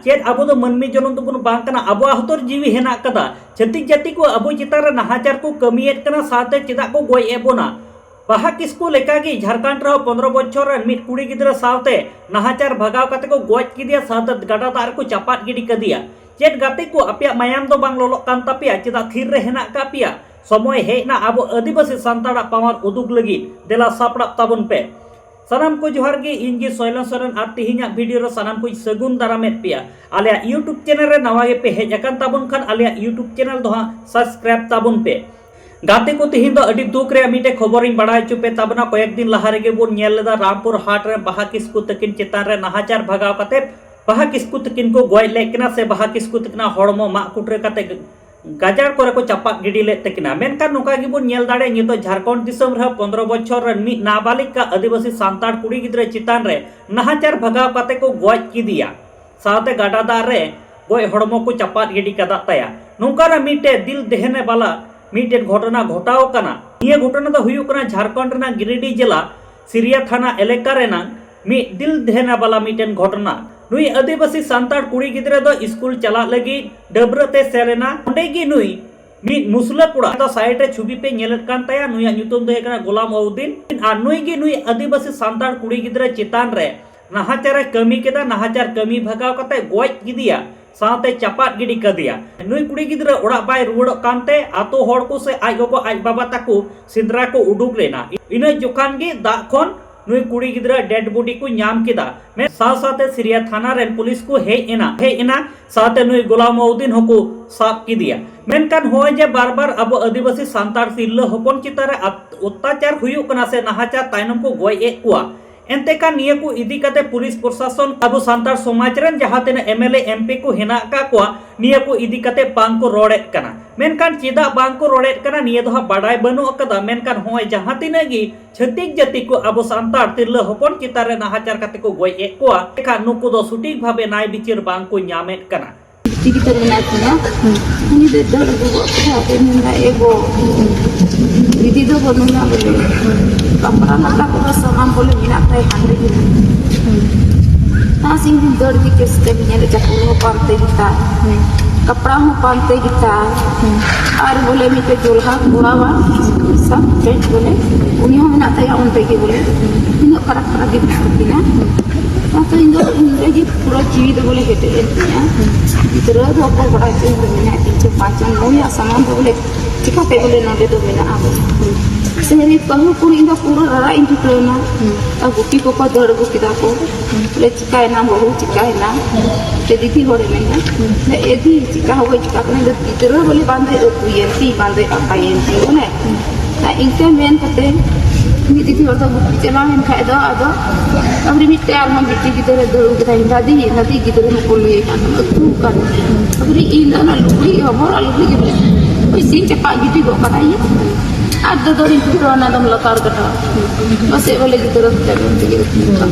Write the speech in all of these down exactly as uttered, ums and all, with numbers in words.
ᱪᱮᱫ ᱟᱵᱚ ᱫᱚ ᱢᱟᱹᱱᱢᱤ ᱡᱚᱱᱚᱢ ᱫᱚᱵᱚᱱ ᱵᱟᱝ ᱠᱟᱱᱟ? ᱟᱵᱚᱣᱟᱜ ᱦᱚᱸᱛᱚ ᱡᱤᱣᱤ ᱦᱮᱱᱟᱜ ᱠᱟᱫᱟ᱾ ᱪᱷᱟᱹᱛᱤᱠ ᱡᱟᱹᱛᱤ ᱠᱚ ᱟᱵᱚ ᱪᱮᱛᱟᱱ ᱨᱮ ᱱᱟᱦᱟᱪᱟᱨ ᱠᱚ ᱠᱟᱹᱢᱤᱭᱮᱫ ᱠᱟᱱᱟ, ᱥᱟᱶᱛᱮ ᱪᱮᱫᱟᱜ ᱠᱚ ᱜᱚᱡ ᱮᱫ ᱵᱚᱱᱟ? ᱵᱟᱦᱟ ᱠᱤᱥᱠᱩ ᱞᱮᱠᱟᱜᱮ ᱡᱷᱟᱲᱠᱷᱚᱸᱰ ᱨᱮᱦᱚᱸ ᱯᱚᱱᱨᱚ ᱵᱚᱪᱷᱚᱨ ᱨᱮᱱ ᱢᱤᱫ ᱠᱩᱲᱤ ᱜᱤᱫᱽᱨᱟᱹ ᱥᱟᱶᱛᱮ ᱱᱟᱦᱟᱪᱟᱨ ᱵᱷᱟᱜᱟᱣ ᱠᱟᱛᱮ ᱠᱚ ᱜᱚᱡ ᱠᱮᱫᱮᱭᱟ, ᱥᱟᱶᱛᱮ ᱜᱟᱰᱟ ᱫᱟᱜ ᱨᱮᱠᱚ ᱪᱟᱯᱟᱫ ᱜᱤᱰᱤ ᱠᱟᱫᱮᱭᱟ᱾ ᱪᱮᱫ ᱜᱟᱛᱮ ᱠᱚ, ᱟᱯᱮᱭᱟᱜ ᱢᱟᱭᱟᱢ ᱫᱚ ᱵᱟᱝ ᱞᱚᱞᱚᱜ ᱠᱟᱱ ᱛᱟᱯᱮᱭᱟ? ᱪᱮᱫᱟᱜ ᱛᱷᱤᱨ ᱨᱮ ᱦᱮᱱᱟᱜ ᱠᱟᱜ ᱯᱮᱭᱟ? ᱥᱚᱢᱚᱭ ᱦᱮᱡ ᱮᱱᱟ ᱟᱵᱚ ᱟᱹᱫᱤᱵᱟᱹᱥᱤ ᱥᱟᱱᱛᱟᱲᱟᱜ power ᱩᱫᱩᱜ ᱞᱟᱹᱜᱤᱫ᱾ ᱫᱮᱞᱟ ᱥᱟᱯᱲᱟᱜ ᱛᱟᱵᱚᱱ ᱯᱮ᱾ ᱥᱟᱱᱟᱢ ᱠᱚ ᱡᱚᱦᱟᱨ ᱜᱮ, ᱤᱧ ᱜᱮ ᱥᱚᱭᱞᱚᱱ ᱥᱚᱨᱮᱱ, ᱟᱨ ᱛᱤᱦᱤᱧᱟᱜ video ᱨᱮ ᱥᱟᱱᱟᱢ ᱠᱚᱧ ᱥᱟᱹᱜᱩᱱ ᱫᱟᱨᱟᱢᱮᱫ ᱯᱮᱭᱟ᱾ ᱟᱞᱮᱭᱟᱜ YouTube channel ᱨᱮ ᱱᱟᱣᱟ ᱜᱮᱯᱮ ᱦᱮᱡ ᱟᱠᱟᱱ ᱛᱟᱵᱚᱱ ᱠᱷᱟᱱ, ᱟᱞᱮᱭᱟᱜ YouTube channel ᱫᱚ ᱦᱟᱸᱜ subscribe ᱛᱟᱵᱚᱱ ᱯᱮ᱾ ᱜᱟᱛᱮ ᱠᱚ, ᱛᱤᱦᱤᱧ ᱫᱚ ᱟᱹᱰᱤ ᱫᱩᱠ ᱨᱮᱭᱟᱜ ᱢᱤᱫᱴᱮᱡ ᱠᱷᱚᱵᱚᱨᱤᱧ ᱵᱟᱲᱟᱭ ᱦᱚᱪᱚ ᱯᱮ ᱛᱟᱵᱚᱱᱟ᱾ ᱠᱚᱭᱮᱠ ᱫᱤᱱ ᱞᱟᱦᱟ ᱨᱮᱜᱮ ᱵᱚᱱ ᱧᱮᱞ ᱞᱮᱫᱟ, ᱨᱟᱢᱯᱩᱨ ᱦᱟᱴ ᱨᱮ ᱵᱟᱦᱟ ᱠᱤᱥᱠᱩ ᱛᱟᱹᱠᱤᱱ ᱪᱮᱛᱟᱱ ᱨᱮ ᱱᱟᱦᱟᱪᱟᱨ ᱵᱷᱟᱜᱟᱣ ᱠᱟᱛᱮ ᱵᱟᱦᱟ ᱠᱤᱥᱠᱩ ᱛᱟᱹᱠᱤᱱ ᱠᱚ ᱜᱚᱡ ᱞᱮᱫ ᱠᱤᱱᱟ, ᱥᱮ ᱵᱟᱦᱟ ᱠᱤᱥᱠᱩ ᱛᱟᱹᱠᱤᱱᱟᱜ ᱦᱚᱲᱢᱚ ᱢᱟᱜ ᱠᱩᱴᱨᱟᱹ ᱠᱟᱛᱮ ᱜᱟᱡᱟᱲ ᱠᱚᱨᱮ ᱠᱚ ᱪᱟᱯᱟᱫ ᱜᱤᱰᱤ ᱞᱮᱫ ᱛᱟᱹᱠᱤᱱᱟ᱾ ᱢᱮᱱᱠᱷᱟᱱ ᱱᱚᱝᱠᱟ ᱜᱮᱵᱚᱱ ᱧᱮᱞ ᱫᱟᱲᱮᱭᱟᱜᱼᱟ, ᱱᱤᱛᱚᱜ ᱡᱷᱟᱲᱠᱷᱚᱸᱰ ᱫᱤᱥᱚᱢ ᱨᱮᱦᱚᱸ ᱯᱚᱱᱨᱚ ᱵᱚᱪᱷᱚᱨ ᱨᱮᱱ ᱢᱤᱫ ᱱᱟᱵᱟᱞᱤᱠᱟ ᱟᱹᱫᱤᱵᱟᱹᱥᱤ ᱥᱟᱱᱛᱟᱲ ᱠᱩᱲᱤ ᱜᱤᱫᱽᱨᱟᱹ ᱪᱮᱛᱟᱱ ᱨᱮ ᱱᱟᱦᱟᱪᱟᱨ ᱵᱷᱟᱜᱟᱣ ᱠᱟᱛᱮ ᱠᱚ ᱜᱚᱡ ᱠᱮᱫᱮᱭᱟ, ᱥᱟᱶᱛᱮ ᱜᱟᱰᱟ ᱫᱟᱜ ᱨᱮ ᱜᱚᱡ ᱦᱚᱲᱢᱚ ᱠᱚ ᱪᱟᱯᱟᱫ ᱜᱤᱰᱤ ᱠᱟᱫ ᱛᱟᱭᱟ᱾ ᱱᱚᱝᱠᱟᱱᱟᱜ ᱢᱤᱫᱴᱮᱡ ᱫᱤᱞ ᱫᱮᱦᱮᱱᱮ ᱵᱟᱞᱟ ᱢᱤᱫᱴᱮᱱ ᱜᱷᱚᱴᱚᱱᱟ ᱜᱷᱚᱴᱟᱣ ᱠᱟᱱᱟ᱾ ᱱᱤᱭᱟᱹ ᱜᱷᱚᱴᱚᱱᱟ ᱫᱚ ᱦᱩᱭᱩᱜ ᱠᱟᱱᱟ ᱡᱷᱟᱲᱠᱷᱚᱸᱰ ᱨᱮᱱᱟᱜ ᱜᱤᱨᱤᱰᱤ ᱡᱮᱞᱟ ᱥᱤᱨᱤᱭᱟ ᱛᱷᱟᱱᱟ ᱮᱞᱟᱠᱟ ᱨᱮᱱᱟᱜ ᱢᱤᱫ ᱫᱤᱞ ᱫᱮᱦᱮᱱᱟ ᱵᱟᱞᱟ ᱢᱤᱫᱴᱮᱱ ᱜᱷᱚᱴᱚᱱᱟ᱾ ᱱᱩᱭ ᱟᱹᱫᱤᱵᱟᱹᱥᱤ ᱥᱟᱱᱛᱟᱲ ᱠᱩᱲᱤ ᱜᱤᱫᱽᱨᱟᱹ ᱫᱚ ᱥᱠᱩᱞ ᱪᱟᱞᱟᱜ ᱞᱟᱹᱜᱤᱫ ᱰᱟᱹᱵᱽᱨᱟᱹ ᱛᱮ ᱥᱮᱱ ᱞᱮᱱᱟ᱾ ᱚᱸᱰᱮ ᱜᱮ ᱱᱩᱭ ᱢᱤᱫ ᱢᱩᱥᱞᱟᱹ ᱠᱚᱲᱟ ᱫᱚ side ᱨᱮ ᱪᱷᱚᱵᱤ ᱯᱮ ᱧᱮᱞᱮᱫ ᱠᱟᱱ ᱛᱟᱭᱟ, ᱱᱩᱭᱟᱜ ᱧᱩᱛᱩᱢ ᱫᱚ ᱦᱩᱭᱩᱜ ᱠᱟᱱᱟ ᱜᱳᱞᱟᱢ ᱩᱫᱤᱱ᱾ ᱟᱨ ᱱᱩᱭ ᱜᱮ ᱱᱩᱭ ᱟᱹᱫᱤᱵᱟᱹᱥᱤ ᱥᱟᱱᱛᱟᱲ ᱠᱩᱲᱤ ᱜᱤᱫᱽᱨᱟᱹ ᱪᱮᱛᱟᱱ ᱨᱮ ᱱᱟᱦᱟᱪᱟᱨ ᱮ ᱠᱟᱹᱢᱤ ᱠᱮᱫᱟ᱾ ᱱᱟᱦᱟᱪᱟᱨ ᱠᱟᱹᱢᱤ ᱵᱷᱟᱜᱟᱣ ᱠᱟᱛᱮ ᱜᱚᱡ ᱠᱮᱫᱮᱭᱟ, ᱥᱟᱶᱛᱮ ᱪᱟᱯᱟᱫ ᱜᱤᱰᱤ ᱠᱟᱫᱮᱭᱟ᱾ ᱱᱩᱭ ᱠᱩᱲᱤ ᱜᱤᱫᱽᱨᱟᱹ ᱚᱲᱟᱜ ᱵᱟᱭ ᱨᱩᱣᱟᱹᱲᱚᱜ ᱠᱟᱱᱛᱮ ᱟᱛᱳ ᱦᱚᱲ ᱠᱚ ᱥᱮ ᱟᱡ ᱜᱚᱜᱚ ᱟᱡ ᱵᱟᱵᱟ ᱛᱟᱠᱚ ᱥᱮᱸᱫᱽᱨᱟ ᱠᱚ ᱩᱰᱩᱠ ᱞᱮᱱᱟ᱾ ᱤᱱᱟᱹ ᱡᱚᱠᱷᱟᱱ ᱜᱮ ᱫᱟᱜ ᱠᱷᱚᱱ ᱱᱩᱭ ᱠᱩᱲᱤ ᱜᱤᱫᱽᱨᱟᱹ dead body ᱠᱚ ᱧᱟᱢ ᱠᱮᱫᱟ᱾ ᱢᱮᱱ ᱥᱟᱶ ᱥᱟᱶᱛᱮ ᱥᱤᱨᱤᱭᱟ ᱛᱷᱟᱱᱟ ᱨᱮᱱ ᱯᱩᱞᱤᱥ ᱠᱚ ᱦᱮᱡ ᱮᱱᱟ, ᱦᱮᱡ ᱮᱱᱟ, ᱥᱟᱶᱛᱮ ᱱᱩᱭ ᱜᱳᱞᱟᱢ ᱩᱫᱤᱱ ᱦᱚᱸᱠᱚ ᱥᱟᱵ ᱠᱮᱫᱮᱭᱟ᱾ ᱢᱮᱱᱠᱷᱟᱱ ᱱᱚᱜᱼᱚᱭ ᱡᱮ ᱵᱟᱨ ᱵᱟᱨ ᱟᱵᱚ ᱟᱹᱫᱤᱵᱟᱹᱥᱤ ᱥᱟᱱᱛᱟᱲ ᱛᱤᱨᱞᱟᱹ ᱦᱚᱯᱚᱱ ᱪᱮᱛᱟᱱ ᱨᱮ ᱟᱛ-, ᱚᱛᱛᱟᱪᱟᱨ ᱦᱩᱭᱩᱜ ᱠᱟᱱᱟ ᱥᱮ ᱱᱟᱦᱟᱪᱟᱨ ᱛᱟᱭᱱᱚᱢ ᱠᱚ ᱜᱚᱡ ᱮᱫ ᱠᱚᱣᱟ, ᱮᱱᱛᱮ ᱠᱷᱟᱱ ᱱᱤᱭᱟᱹ ᱠᱚ ᱤᱫᱤ ᱠᱟᱛᱮ ᱯᱩᱞᱤᱥ ᱯᱨᱚᱥᱟᱥᱚᱱ, ᱟᱵᱚ ᱥᱟᱱᱛᱟᱲ ᱥᱚᱢᱟᱡᱽ ᱨᱮᱱ ᱡᱟᱦᱟᱸ ᱛᱤᱱᱟᱹᱜ MLA MP ᱠᱚ ᱦᱮᱱᱟᱜ ᱟᱠᱟᱫ ᱠᱚᱣᱟ, ᱱᱤᱭᱟᱹ ᱠᱚ ᱤᱫᱤ ᱠᱟᱛᱮ ᱵᱟᱝ ᱠᱚ ᱨᱚᱲᱮᱫ ᱠᱟᱱᱟ᱾ ᱢᱮᱱᱠᱷᱟᱱ ᱪᱮᱫᱟᱜ ᱵᱟᱝ ᱠᱚ ᱨᱚᱲᱮᱫ ᱠᱟᱱᱟ, ᱱᱤᱭᱟᱹ ᱫᱚ ᱦᱟᱸᱜ ᱵᱟᱰᱟᱭ ᱵᱟᱹᱱᱩᱜ ᱟᱠᱟᱫᱟ᱾ ᱢᱮᱱᱠᱷᱟᱱ ᱱᱚᱜᱼᱚᱭ ᱡᱟᱦᱟᱸ ᱛᱤᱱᱟᱹᱜ ᱜᱮ ᱪᱷᱟᱹᱛᱤᱠ ᱡᱟᱹᱛᱤ ᱠᱚ ᱟᱵᱚ ᱥᱟᱱᱛᱟᱲ ᱛᱤᱨᱞᱟᱹ ᱦᱚᱯᱚᱱ ᱪᱮᱛᱟᱱ ᱨᱮ ᱱᱟᱦᱟᱪᱟᱨ ᱠᱟᱛᱮ ᱠᱚ ᱜᱚᱡ ᱮᱫ ᱠᱚᱣᱟ, ᱮᱱᱠᱷᱟᱱ ᱱᱩᱠᱩ ᱫᱚ ᱥᱚᱴᱷᱤᱠ ᱵᱷᱟᱵᱮ ᱱᱟᱭ ᱵᱤᱪᱟᱹᱨ ᱵᱟᱝ ᱠᱚ ᱧᱟᱢᱮᱫ ᱠᱟᱱᱟ᱾ ᱪᱤᱠᱤᱛᱮ ᱢᱮᱱᱟᱭ ᱛᱤᱧᱟ, ᱩᱱᱤ ᱫᱚ ᱫᱟᱹᱲ ᱟᱹᱜᱩ ᱜᱚᱫ ᱠᱮᱫᱟ᱾ ᱟᱫᱚᱭ ᱢᱮᱱᱫᱟ, "ᱮ ᱜᱚ, ᱫᱤᱫᱤ ᱫᱚ ᱵᱟᱹᱱᱩᱭᱟ ᱵᱚᱞᱮ, ᱠᱟᱯᱲᱟ ᱞᱟᱛᱟ ᱠᱚᱫᱚ ᱥᱟᱱᱟᱢ ᱵᱚᱞᱮ ᱢᱮᱱᱟᱜ ᱛᱟᱭ ᱠᱟᱱ ᱨᱮᱜᱮ ᱢᱮᱱᱟᱜᱼᱟ᱾" ᱚᱱᱟ ᱥᱤᱧ ᱫᱤᱱ ᱫᱟᱹᱲ ᱜᱮ ᱪᱮᱥᱴᱟ ᱜᱮᱧ ᱧᱮᱞᱮᱫ, ᱪᱟᱯᱚᱞ ᱦᱚᱸ ᱯᱟᱱᱛᱮ ᱜᱮᱛᱟ, ᱠᱟᱯᱲᱟ ᱦᱚᱸ ᱯᱟᱱᱛᱮ ᱜᱮᱛᱟ, ᱟᱨ ᱵᱚᱞᱮ ᱢᱤᱫᱴᱮᱡ ᱡᱚᱞᱦᱟ ᱠᱚᱲᱟᱣᱟ ᱥᱟᱵ ᱯᱮᱱᱴ ᱵᱚᱞᱮ, ᱩᱱᱤ ᱦᱚᱸ ᱢᱮᱱᱟᱜ ᱛᱟᱭᱟ ᱚᱱᱛᱮ ᱜᱮ ᱵᱚᱞᱮ, ᱛᱤᱱᱟᱹᱜ ᱯᱷᱟᱨᱟᱠ ᱯᱷᱟᱨᱟᱠ ᱜᱮ ᱢᱮᱱᱟᱜ ᱛᱟᱹᱠᱤᱱᱟ᱾ ᱚᱱᱟᱛᱮ ᱤᱧ ᱫᱚ ᱩᱱᱨᱮ ᱜᱮ ᱯᱩᱨᱟᱹ ᱡᱤᱣᱤ ᱫᱚ ᱵᱚᱞᱮ ᱠᱮᱴᱮᱡ ᱮᱱ ᱛᱤᱧᱟ᱾ ᱜᱤᱫᱽᱨᱟᱹ ᱫᱚ ᱚᱠᱚᱭ ᱵᱟᱲᱟᱭ ᱪᱚ ᱤᱧ ᱫᱚ ᱢᱮᱱᱟᱜ ᱛᱤᱧ ᱪᱚ ᱵᱟᱝ ᱪᱚᱝ, ᱱᱩᱭᱟᱜ ᱥᱟᱢᱟᱱ ᱫᱚ ᱵᱚᱞᱮ ᱪᱤᱠᱟᱹᱛᱮ ᱵᱚᱞᱮ ᱱᱚᱰᱮ ᱫᱚ ᱢᱮᱱᱟᱜᱼᱟ ᱵᱚᱞᱮ᱾ ᱥᱮ ᱵᱟᱹᱦᱩ ᱠᱩᱲᱤ ᱤᱧ ᱫᱚ ᱯᱩᱨᱟᱹ ᱨᱟᱨᱟᱜ ᱤᱧ ᱪᱷᱩᱴᱟᱹᱣ ᱮᱱᱟ᱾ ᱟᱨ ᱜᱩᱯᱤ ᱠᱚᱠᱚ ᱫᱟᱹᱲ ᱟᱹᱜᱩ ᱠᱮᱫᱟ ᱠᱚ᱾ ᱵᱚᱞᱮ ᱪᱤᱠᱟᱭᱮᱱᱟ ᱵᱟᱹᱦᱩ, ᱪᱤᱠᱟᱭᱮᱱᱟ? ᱥᱮ ᱫᱤᱫᱤ ᱦᱚᱲᱮ ᱢᱮᱱᱟ, ᱮ ᱫᱤ, ᱪᱤᱠᱟ ᱦᱚᱸ ᱵᱟᱹᱧ ᱪᱤᱠᱟ ᱠᱟᱱᱟ, ᱤᱧ ᱫᱚ ᱜᱤᱫᱽᱨᱟᱹ ᱵᱚᱞᱮ ᱵᱟᱝ ᱫᱚᱭ ᱟᱹᱛᱩᱭᱮᱱ ᱛᱤᱧ, ᱵᱟᱝ ᱫᱚᱭ ᱟᱛᱟᱭᱮᱱ ᱛᱤᱧ, ᱵᱚᱞᱮ᱾ ᱟᱨ ᱤᱱᱠᱟᱹ ᱢᱮᱱ ᱠᱟᱛᱮ ᱢᱤᱫ ᱫᱤᱫᱤ ᱦᱚᱲ ᱫᱚ ᱜᱩᱯᱤ ᱪᱟᱞᱟᱣ ᱮᱱ ᱠᱷᱟᱡ ᱫᱚ, ᱟᱫᱚ ᱟᱵᱟᱨ ᱢᱤᱫᱴᱮᱡ ᱟᱨᱦᱚᱸ ᱵᱤᱴᱤ ᱜᱤᱫᱽᱨᱟᱹ ᱫᱟᱹᱲ ᱟᱹᱜᱩ ᱠᱮᱫᱟᱭ, ᱫᱟᱫᱤ, ᱫᱟᱫᱤ ᱜᱤᱫᱽᱨᱟᱹ ᱱᱩᱠᱩ ᱞᱟᱹᱭ ᱠᱟᱱ ᱟᱹᱛᱩ ᱠᱟᱱ᱾ ᱟᱵᱟᱨ ᱤᱧ ᱫᱚ ᱚᱱᱟ ᱞᱩᱜᱽᱲᱤ ᱦᱚᱵᱚᱨ ᱟᱨ ᱞᱩᱜᱽᱲᱤ ᱜᱮ ᱵᱚᱞᱮ ᱤᱥᱤᱱ ᱪᱟᱯᱟᱫ ᱜᱤᱰᱤ ᱜᱚᱫ ᱠᱟᱫᱟ ᱤᱧ᱾ ᱟᱨ ᱫᱚ ᱫᱚᱨᱤᱧ ᱪᱷᱩᱴᱟᱹᱣ ᱮᱱᱟ ᱫᱚᱢ ᱞᱟᱛᱟᱨ ᱠᱟᱴᱟ᱾ ᱯᱟᱥᱮᱡ ᱵᱚᱞᱮ ᱜᱤᱫᱽᱨᱟᱹ ᱠᱚ ᱪᱟᱹᱞᱩ ᱛᱮᱜᱮ ᱟᱹᱛᱩ ᱠᱟᱱ᱾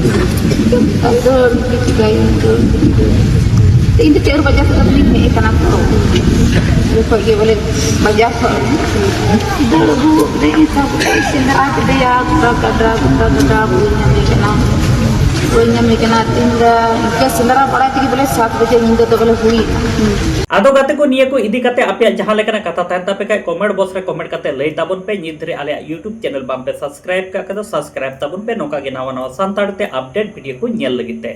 ᱟᱫᱚ ᱪᱤᱠᱟᱹᱭᱟᱹᱧ ᱫᱚ? ᱤᱧ ᱫᱚ ᱪᱟᱹᱨ ᱵᱟᱡᱟ ᱥᱮᱫ ᱫᱚᱧ ᱦᱮᱡ ᱟᱠᱟᱱᱟ ᱛᱚ᱾ ᱡᱚᱠᱷᱚᱡ ᱜᱮ ᱵᱚᱞᱮ ᱵᱟᱡᱟᱨ ᱠᱷᱚᱱ ᱫᱟᱹᱲ ᱟᱹᱜᱩ ᱠᱟᱛᱮ ᱥᱮᱸᱫᱽᱨᱟ ᱠᱮᱫᱮᱭᱟ, ᱜᱚᱴᱟ ᱜᱟᱰᱟ, ᱜᱚᱴᱟ ᱜᱟᱰᱟ, ᱵᱟᱹᱧ ᱧᱟᱢᱮ ᱠᱟᱱᱟ᱾ ᱵᱟᱹᱧ ᱧᱟᱢᱮ ᱠᱟᱱᱟ᱾ ᱛᱤᱧ ᱫᱚ ᱤᱱᱠᱟᱹ ᱥᱮᱸᱫᱽᱨᱟ ᱵᱟᱲᱟᱭ ᱛᱮᱜᱮ ᱵᱚᱞᱮ ᱥᱟᱛ ᱵᱟᱡᱮ ᱧᱤᱫᱟᱹ ᱫᱚ ᱵᱚᱞᱮ ᱦᱩᱭ ᱮᱱᱟ᱾ ᱟᱫᱚ ᱜᱟᱛᱮ ᱠᱚ, ᱱᱤᱭᱟᱹ ᱠᱚ ᱤᱫᱤ ᱠᱟᱛᱮ ᱟᱯᱮᱭᱟᱜ ᱡᱟᱦᱟᱸ ᱞᱮᱠᱟᱱᱟᱜ ᱠᱟᱛᱷᱟ ᱛᱟᱦᱮᱱ ᱛᱟᱯᱮ ᱠᱷᱟᱡ, comment box ᱨᱮ comment ᱠᱟᱛᱮ ᱞᱟᱹᱭ ᱛᱟᱵᱚᱱ ᱯᱮ᱾ ᱱᱤᱛ ᱫᱷᱟᱹᱨᱤᱡ ᱟᱞᱮᱭᱟᱜ YouTube channel ᱵᱟᱝ ᱯᱮ subscribe ᱠᱟᱜ ᱠᱷᱟᱡ ᱫᱚ subscribe ᱛᱟᱵᱚᱱ ᱯᱮ, ᱱᱚᱝᱠᱟ ᱜᱮ ᱱᱟᱣᱟ ᱱᱟᱣᱟ ᱥᱟᱱᱛᱟᱲ ᱛᱮ update video ᱠᱚ ᱧᱮᱞ ᱞᱟᱹᱜᱤᱫ ᱛᱮ᱾